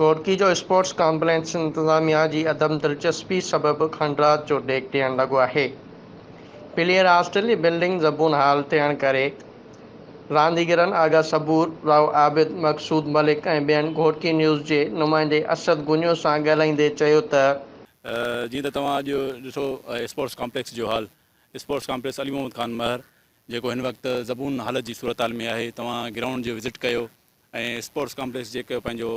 گهوٽڪي جو sports complex انتظاميا جي عدم دلچسپي سبب کنڊرات جو ڏيک ڏيڻ لڳو آهي. پليئر هاسٽل جي بلڊنگ زبون حال ٿيڻ ڪري رانديگرن آغا صبور، رائو عابد، مقصود ملڪ ۽ ٻين گهوٽڪي نيوز جي نمائندي اسد گڃو سان ڳالهائيندي چيو ته. جيئن ته توهان اڄ ڏٺو اسپورٽس ڪامپليڪس جو حال، اسپورٽس ڪامپليڪس علي محمد خان مهر جيڪو هن وقت زبون حالت جي صورتحال ۾ آهي، توهان گرائونڊ جو وزٽ ڪيو ۽ اسپورٽس ڪامپليڪس جيڪو پنهنجو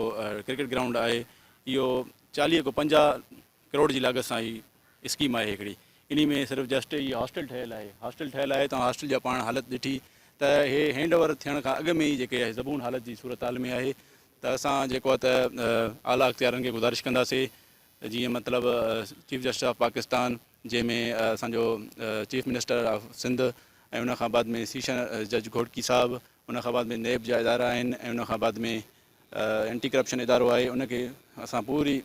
ڪرڪيٽ گرائونڊ آهي اهو 40 کان 50 ڪروڙ جي لاڳت سان هي اسڪيم آهي هڪڙي انهي ۾ صرف جسٽ هي هاسٽل ٺهيل آهي هاسٽل ٺهيل آهي توهان هاسٽل جا پاڻ حالت ڏٺي ته هي هينڊ اوور ٿيڻ کان اڳ ۾ ئي جيڪي آهي زبون حالت جي صورتحال ۾ آهي ته اسان جيڪو آهي ته اعليٰ اختيارن کي گذارش ڪنداسي جيئن مطلب چيف جسٽس آف پاڪستان جنهن ۾ اسان جو چيف منسٽر آف سنڌ ۽ ان کان بعد ۾ سيشن جج گهوٽڪي صاحب ان کان بعد ۾ نيب جا ادارا آهن ۽ ان کان بعد ۾ اينٽي ڪرپشن ادارو آهي ان کي اسان پوري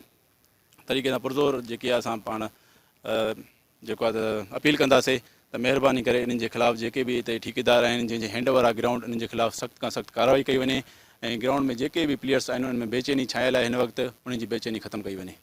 طريقي سان پرزور جيڪي اسان پاڻ جيڪو آهي ته اپيل ڪنداسي ته مهرباني ڪري انهن جي خلاف جيڪي به هتي ٺيڪيدار آهن جنهن جي هينڊ اوور آهي گرائونڊ انهن جي خلاف سخت کان سخت ڪارروائي ڪئي وڃي ۽ گرائونڊ ۾ جيڪي به پليئرس آهن انهن ۾ بيچيني ڇانيل آهي هن وقت انهن جي بيچيني ختم ڪئي وڃي.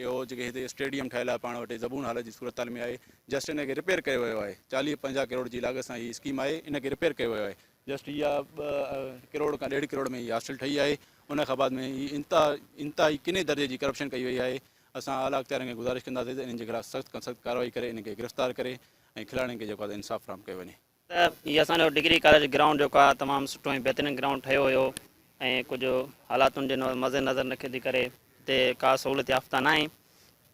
اهو جيڪي هتي اسٽيڊيم ٺهيل آهي پاڻ وٽ زبون حالت جي صورتحال ۾ آهي جسٽ ان کي رپيئر ڪيو ويو آهي 40 50 ڪروڙ جي لاڳت سان هي اسڪيم آهي ان کي رپيئر ڪيو ويو آهي جسٽ اها 2 ڪروڙ کان ڏيڍ ڪروڙ ۾ هي هاسٽل ٺهي آهي ان کان بعد ۾ هي انتهائي ڪني درجي جي ڪرپشن ڪئي وئي آهي اسان اعليٰ اختيارين کي گذارش ڪنداسين ته انهن جي خلاف سخت کان سخت ڪارروائي ڪري انهن کي گرفتار ڪري ۽ کلاڙين کي جيڪو آهي انصاف فراهم ڪيو وڃي. ته هي اسان جو ڊگري ڪاليج گرائونڊ جيڪو آهي تمام سٺو ۽ بهترين گرائونڊ ٺهيو هيو ۽ ڪجهه حالاتن جي مز نظر رکندي ڪري هتي ڪا سهولت يافته ناهي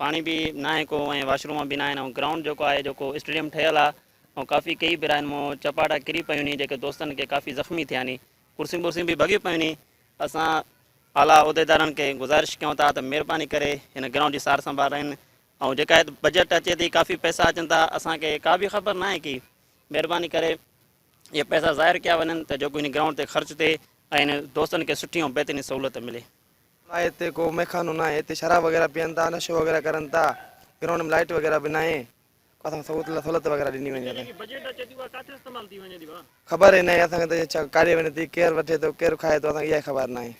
پاڻي به ناهي ڪو ۽ واش روم به ناهن ۽ گرائونڊ جيڪو آهي جيڪو اسٽيڊيم ٺهيل آهي ۽ ڪافي ڪئي ڀيرا هن مون چپاٽا ڪري پيون ني جيڪي دوستن کي ڪافي زخمي ٿيا ني ڪرسيون ٻرسيون به ڀڳيون پيون ني اسان اعليٰ عهديدارن کي گذارش ڪيون ٿا ته مهرباني ڪري هن گرائونڊ جي سار سنڀال رهن ۽ جيڪا هت بجيٽ اچي ٿي ڪافي پئسا اچن ٿا اسان کي ڪا به خبر ناهي ڪي مهرباني ڪري اهي پئسا ظاهر ڪيا وڃن ته جيڪو هن گرائونڊ تي خرچ ٿئي ۽ هن دوستن کي سٺي ۽ بهترين سهولت ملي. ناهي هتي ڪو ميخانو ناهي هتي شراب وغيره پيئن ٿا نشو وغيره ڪرن ٿا گرائونڊ ۾ لائٽ وغيره به ناهي ڪو اسان کي سهولت وغيره ڏني وڃي اسان کي خبر ئي ناهي اسان کي ته ڇا ڪاڏي وڃي ٿي ڪير وٺي ٿو ڪير کائي ٿو اسان کي اها ئي خبر ناهي.